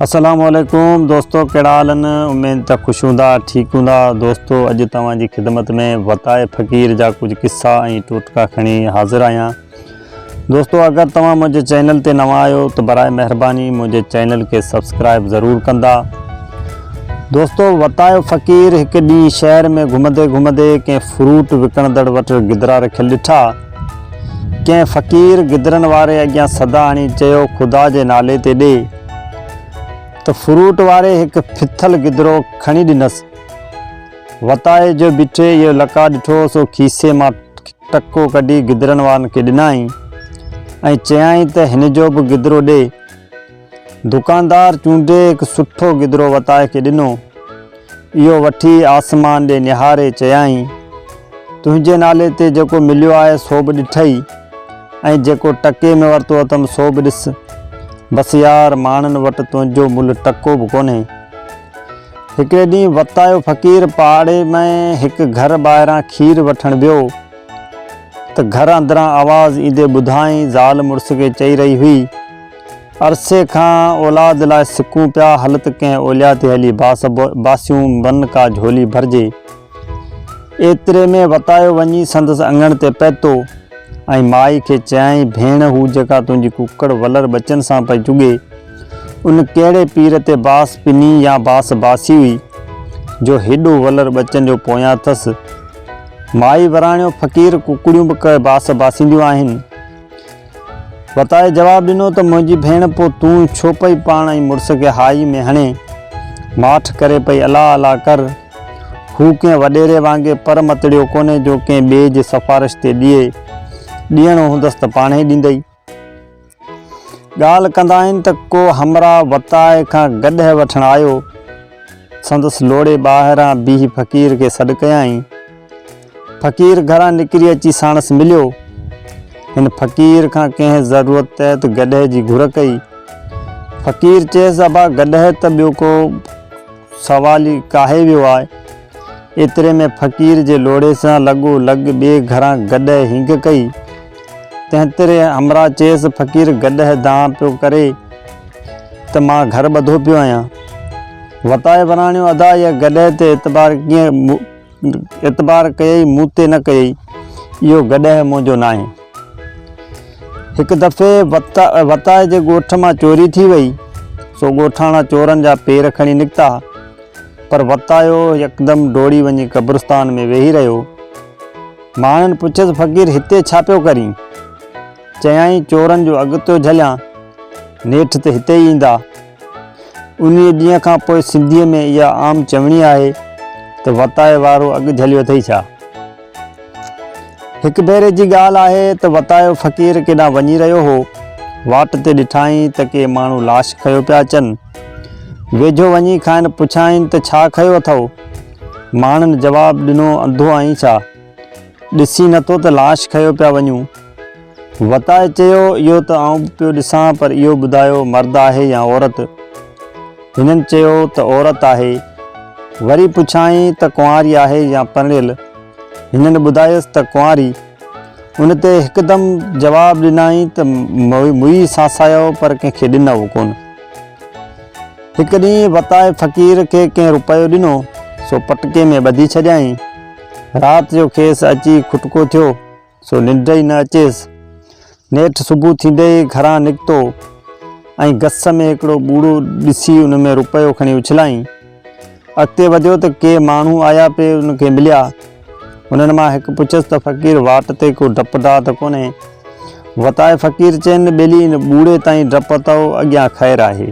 السلام عليڪم دوستو ڪهڙا حال آهن اميد ته خوش هوندا ٺيڪ هوندا دوستو اڄ توهان جي خدمت ۾ وتائي فقير جا ڪجهه قصا ۽ ٽوٽڪا کڻي حاضر آهيان دوستو اگر توهان منهنجي چينل تي نوان آهيو ته برائي مهرباني منهنجي چينل کي سبسڪرائب ضرور ڪندا دوستو وتايو فقير هڪ ڏينهن شهر ۾ گهمندي گهمندي ڪنهن فروٽ وڪڻندڙ وٽ گدرا رکيل ڏٺا ڪنهن فقير گدرن واري اڳيان صدا هڻي چيو خدا جي نالي تي ڏي ته فروٽ واري هڪ ڦٿل گدرو کڻي ڏنس. وتائي جو بيٺي اهو لقاء ڏٺو سو کيسي مان ٽڪو ڪڍي گدرن وارن کي ڏنائين ۽ چيائين ته هن جو به گدرو ڏي. دڪاندار چونڊي هڪ سٺو گدرو وتائي کي ڏنو. اهو وٺي آسمان ڏي نهاري چيائين، تنهنجي نالي تي جيڪو مليو آهي سو به ڏٺئي ۽ جيڪو ٽڪي ۾ ورتو اٿم سو به ڏس. بس يار ماڻهن وٽ تنهنجو ملهه ٽڪو به ڪونهي. هڪڙي ڏينهن وتايو فقير پاڙي ۾ هڪ گهر ٻاهران کير وٺڻ ويو ته گهر اندران آواز ايندي ٻڌائين زال مڙس کي چئي رهي هئي، عرصي کان اولاد لاء سڪون پيا هل ته ڪنهن اولياء تي هلي باس باسيون من ڪا جهولي ڀرجي. ايتري ۾ وتايو وڃي سندس اڱڻ تي پهتو ۽ مائي کي چيائين ڀيڻ هو جيڪا تنهنجي ڪڪڙ ولر ٻچن سان پئي چڳي ان ڪهڙي پير تي باس پني يا باس باسي هئي جو هيڏو ولر ٻچن جو پويان اٿس. مائي وراڻيو فقير ڪڪڙيون به ڪي باس باسينديون آهن. وتائي جواب ڏنو ته منهنجي ڀيڻ پوء تون ڇو پئي پاڻ ۽ مڙس کي هائي ۾ هڻين؟ ماٺ ڪري پئي الله الله ڪر. هو ڪنهن وڏيري وانگي پر متڙيو ڪونهي جو ڪنهن ٻئي جي سفارش تي ڏئي. ڏيڻو هوندس ته پاڻهي ڏيندئي. ڳالهه ڪندا آهن ته ڪو همراهه وتائي کان گڏهه وٺڻ آيو. سندس لوڙهي ٻاهران بيهي فقير کي سڏ ڪيائين. فقير گهران نڪري اچي ساڻس مليو. هن فقير کان ڪنهن ضرورت تحت گڏهه جي گهر ڪئي. فقير چيس، ابا گڏهه ته ٻيو ڪو سوالي ڪاهي ويو آهي. ايتري ۾ فقير جي لوڙهي سان لڳو لڳ ٻئي گهران گڏهه هينگ ڪئي. تنهن تي همراهه چيس، فقير گڏهه دانهن پيو ڪري ته مان گهر ٻڌو پيو آهيان. وتائي وراڻيو، ادا اها گڏهه تي اعتبار ڪيئن اعتبار ڪيئي مون تي نه ڪيئي، اهو گڏهه منهنجو ناهي. هڪ دفعي وتائي جي ڳوٺ مان چوري ٿي وئي، سو ڳوٺاڻا چورن جا پير کڻي نڪتا، پر وتايو يڪدم ڊوڙي وڃي قبرستان ۾ ويهي رهيو. ماڻهن پڇيس فقير هتي ڇا پيو ڪرين؟ چيائين چورن جو اڳ ٿيو جهليان، نيٺ ته هتي ئي ايندا. انهيء ڏينهن کان پوء سنڌيء ۾ اها عام چوڻي آهي ته وتائي وارو اڳ جهليو اٿئي ڇا؟ هڪ ڀيري جي ڳالهه آهي ته وتايو فقير ڪيڏانهن وڃي رهيو هو. واٽ تي ڏٺائين ته ڪي ماڻهو لاش کنيو پيا اچن. ويجهو وڃي کانئن پڇيائين ته ڇا کنيو اٿئو؟ ماڻهن جواب ڏنو انڌو آهين ڇا؟ ڏسين نٿو ته لاش کنيو پيا وڃون. وتائي چيو، اهو ته آئون به پيو ڏسان پر اهو ٻڌايو مرد آهي يا عورت؟ هنن چيو ته عورت آهي. وري پڇيائين ته ڪنواري آهي يا پرڻيل؟ هنن ٻڌايس ته ڪنواري. ان تي هڪدم جواب ڏنائين ته موئي سانسايو پر ڪنهن کي ڏنو ڪونه. هڪ ڏينهن وتائي فقير کي ڪنهن رپيو ڏنو سو پٽڪي ۾ ٻڌي ڇڏيائين. رات جو کيس اچي کٽڪو ٿيو. سو ننڊ ئي نه اچيس. نيٺ صبح ٿيندي ئي گهران نڪتو ۽ گس ۾ هڪڙو ٻوڙو ڏسي ان ۾ رپيو کڻي اڇلائين. اڳتي وڌيو ته ڪي ماڻهو آيا پئي ان کي مليا. انهن مان هڪ پڇيس ته فقير واٽ تي ڪو ڊپ ڊاء ته ڪونهي؟ وتائي فقير چين ٻيلي ان ٻوڙي تائين ڊپ اٿئو اڳيان خير آهي.